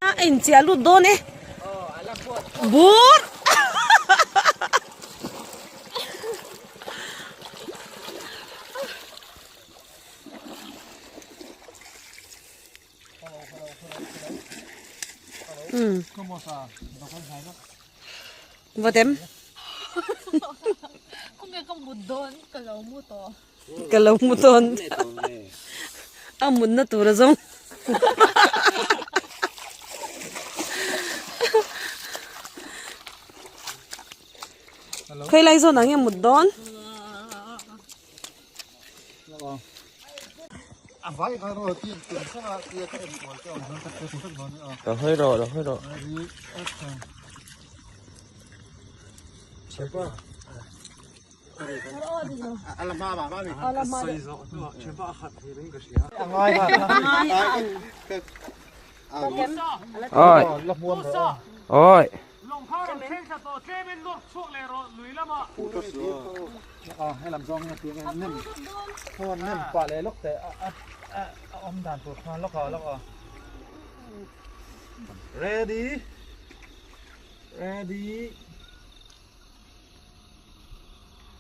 A inchiah lut dawn e bur Vatem Ka lo mu dawn a mutna tur a zawng Khawi lai zawn ah nge mut dawn? Ready Ready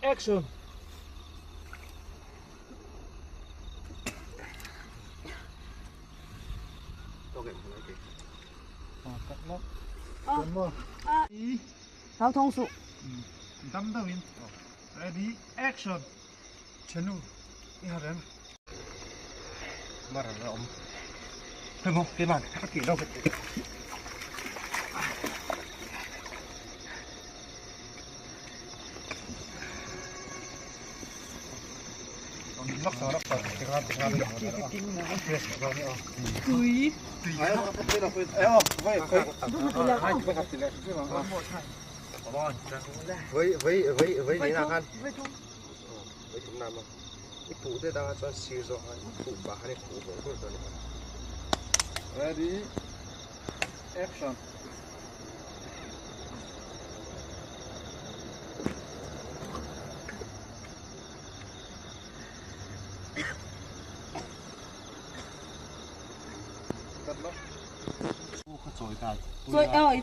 Action Thau thawng suh. Dam deuh in. Ready action. Chenu i ha reng. Ready action.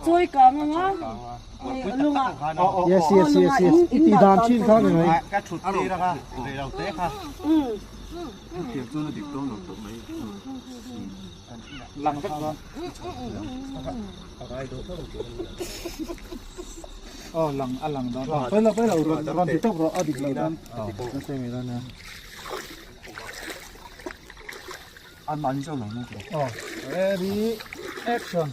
Chawi kang anga lunga Yes yes yes yes i ti dan thin kha ni mai ka thut tir a rei lo te kha lang vek dawn oh lang a lang dawn pawi lo pawi lo rawn rawn ti tawp rawh a dik lo dawn nasa mai dawn nia an mahni zawk lang dawn oh ready action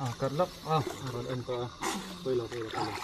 a kar lak a rawn en pah a pawi lo pawi lo pawi lo.